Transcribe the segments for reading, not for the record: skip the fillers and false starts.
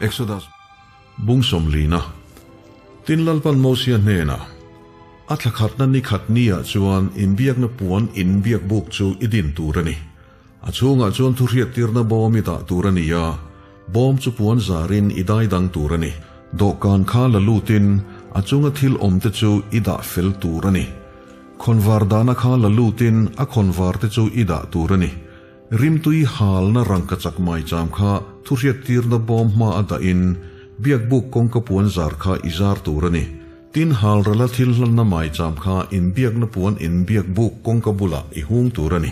Exodus bung sawmlina. Tin Lalpan Mosia hnenah, A thla khatna ni khat niah chuan inbiakna puan in biak buk chu i din tur a ni. A chhungah chuan thuhriattirna bawm i dah tur a ni a, bawm chu puan zarin i dai dang tur a ni. Dawhkan kha la lutin a chunga thil awmte chu i dah fel tur a ni. Khawnvar dahna kha la lutin a khawnvarte chu i dah tur a ni. Rimtui halna rangkachak maicham kha thuhriattirna bawm hma a dahin biakbuk kawngka puan zar kha i zar tur a ni. Tin, halrala thil hlanna maicham kha inbiakna puan inbiakbuk kawngka bulah i hung tur a ni.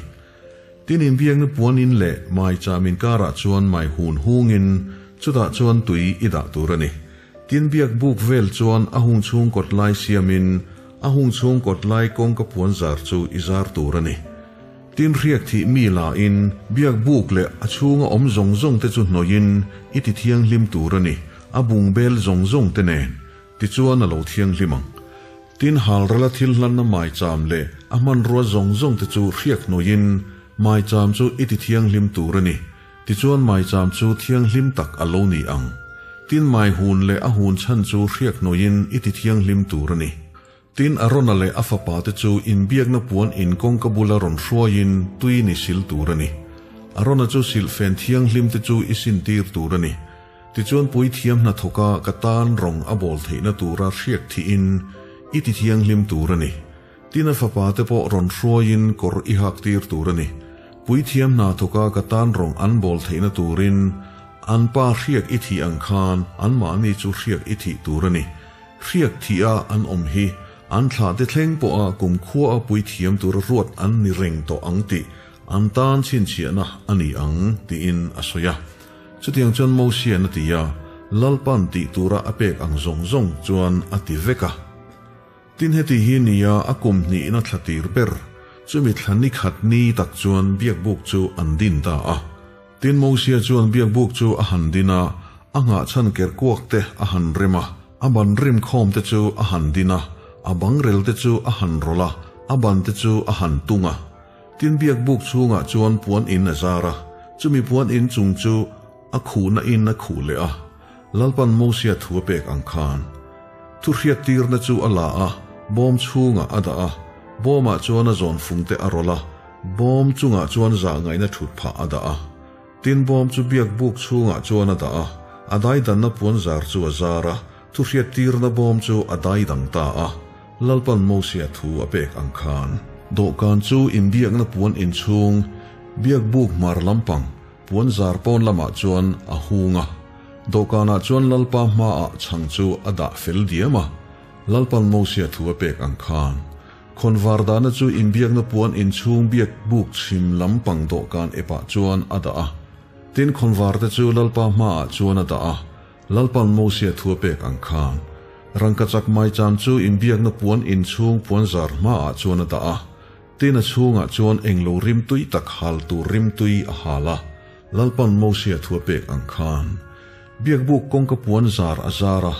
Tin, inbiakna puan in leh maicham inkarah chuan mai hun hungin chutah chuan tui i dah tur a ni. Tin, biakbuk vel chuan a hung chhung kawt lai siamin a hung chhung kawt lai kawngka puan zar chu i zar tur a ni. Tin hriak thih mi lahin biak buk leh a chhunga awm zawng zawng te chu hnawihin i ti thianghlim tur a ni, a bung bel zawng zawng te nen. Tichuan a lo thianghlim ang. Tin halrala thil hlanna maicham leh a hmanrua zawng zawng te chu hriak hnawihin maicham chu i ti thianghlim tur a ni. Tichuan maicham chu thianghlim tak a lo ni ang. Tin mai hun leh a hun chhan chu hriak hnawihin i ti thianghlim tur a ni. Tin, Arona leh a fapate chu inbiakna puan in kawngka bula rawn hruaiin tui ni sil tur a ni. Arona chu silhfen thianghlimte chu i sintir tur a ni. Tichuan puithiam hnathawka ka tan rawng a bawl theihna tura hriak thihin i ti thianghlim tur a ni. Tin, a fapate pawh rawn hruaiin kawr i haktir tur a ni. Puithiam hnathawka ka tan rawng an bawl theihna turin an pa hriak i thih ang khan anmahni chu hriak i thih tur a ni. Hriak thih a an awm hi an thlah te thleng pawh a kumkhua a puithiam tura ruat an ni reng tawh ang tih an tan chhinchhiahna a ni ang tiin a sawi a. Chutiang chuan Mosian a ti a, Lalpan tih tura a pek ang zawng zawng chuan a ti vek a. Tin heti hi nia a kum hnihna thla tir ber, chumi thla ni khat ni tak chuan biakbuk chu an din ta a. Tin Mosia chuan biakbuk chu a han din a, a nghahchhan ker kuak te a han rem a, a ban rim khawm te chu a han din a, a bangrel te chu a han rawlh a, a ban te chu a han tung a. Tin biakbuk chhungah chuan puan in a zar a, chumi puan in chung chu a khuhna in a khuh leh a, Lalpan Mosia thu a pek ang khan. Thuhriattirna chu a la a, bawm chhungah a dah a, bawmah chuan a zawn fung te a rawlh a, Bawm chungah chuan zah ngaihna thut phah a dah a. Tin bawm chu biak buk chhungah chuan a dah a, a daidanna puan zar chu a zar a, thuhriattirna bawm chu a daidang ta a, Lalpan Mosia thu a pek ang khan. Dawhkan chu inbiakna puan inchhung, biak buk hmar lampang, puan zar pawn lamah chuan a hung a. Dawhkanah chuan Lalpa hmaah chhang chu a dah fel diam a, Lalpan Mosia thu a pek ang khan. Khawnvar dahna chu inbiakna puan inchhung biak buk chhim lampang dawhkan epah chuan a dah a. Tin, khawnvarte chu Lalpa hmaah chuan a dah a, Lalpa'n Mosia thu a pek ang khan. Rangkachak maicham chu inbiakna puan inchhung puanzar hmaah chuan a dah a. Tin, a chhungah chuan englo rimtui tak hal tur rimtui a hal a, Lalpa'n Mosia thu a pek ang khan. Biakbuk kawngka puan zar a zar a,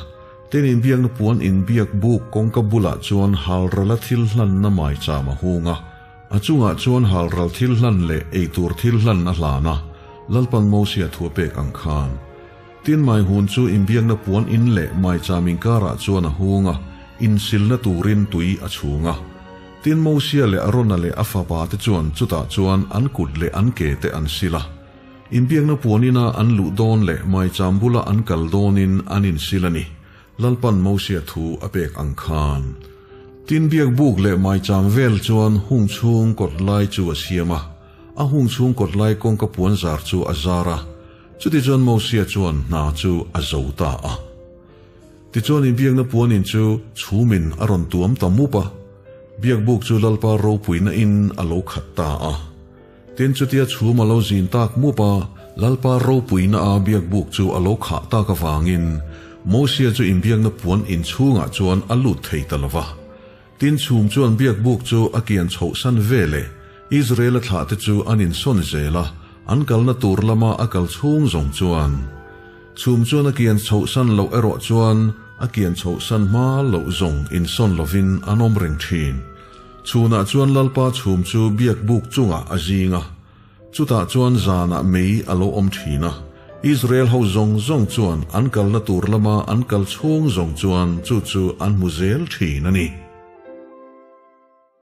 tin inbiakna puan inbiak buk kawngka bulah chuan halrala thil hlanna maicham a hung a, a chungah chuan halral thil hlan leh eitur thil hlan a hlan a, Lalpan Mosia thu a pek ang khan. Tin maihun chu inbiakna puan in leh maicham inkarah chuan a hung a, insilna turin tui a chhung a. Tin Mosia leh Arona leh a fapa te chuan chutah chuan an kut leh an ke te an sil a. Inbiakna puanina an luh dawn leh maicham bula an kal dawnin an insil a ni, Lalpan Mosia thu a pek ang khan. Tin biakbuk leh maicham vel chuan hung chhung kawt lai chu a siam a, a hung chhung kawt lai kawngka puan zar chu a zar a, chutichuan Mosia chuan hna chu a zo ta a. Tichuan inbiakna puanin chu chhumin a rawn tuam ta mup a, biakbuk chu Lalpa ropuina in a lo khat ta a. Tin chutia chhum a lo zin tak mup a, Lalpa ropuina a biakbuk chu a lo khah tak avangin Mosia chu inbiakna puan inchhungah chuan a lut thei ta lo va. Tin chhum chuan biakbuk chu a kian chhohsan ve leh Israel-a thlahte chu an insawn zel a, an kalna tur lama a kal chhung zawng chuan. Chhum chuan a kian chhohsan loh erawh chuan a kian chhohsan hma loh zawng insawn lovin an awm reng thin. Chhunah chuan Lalpa chhum chu biakbuk chungah a zing a, chutah chuan zanah mei a lo awm thin a. Israel ho zawng zawng chuan an kalna tûr lama an kal chhûng zawng chuan chu chu an hmu zêl ṭhîn a ni.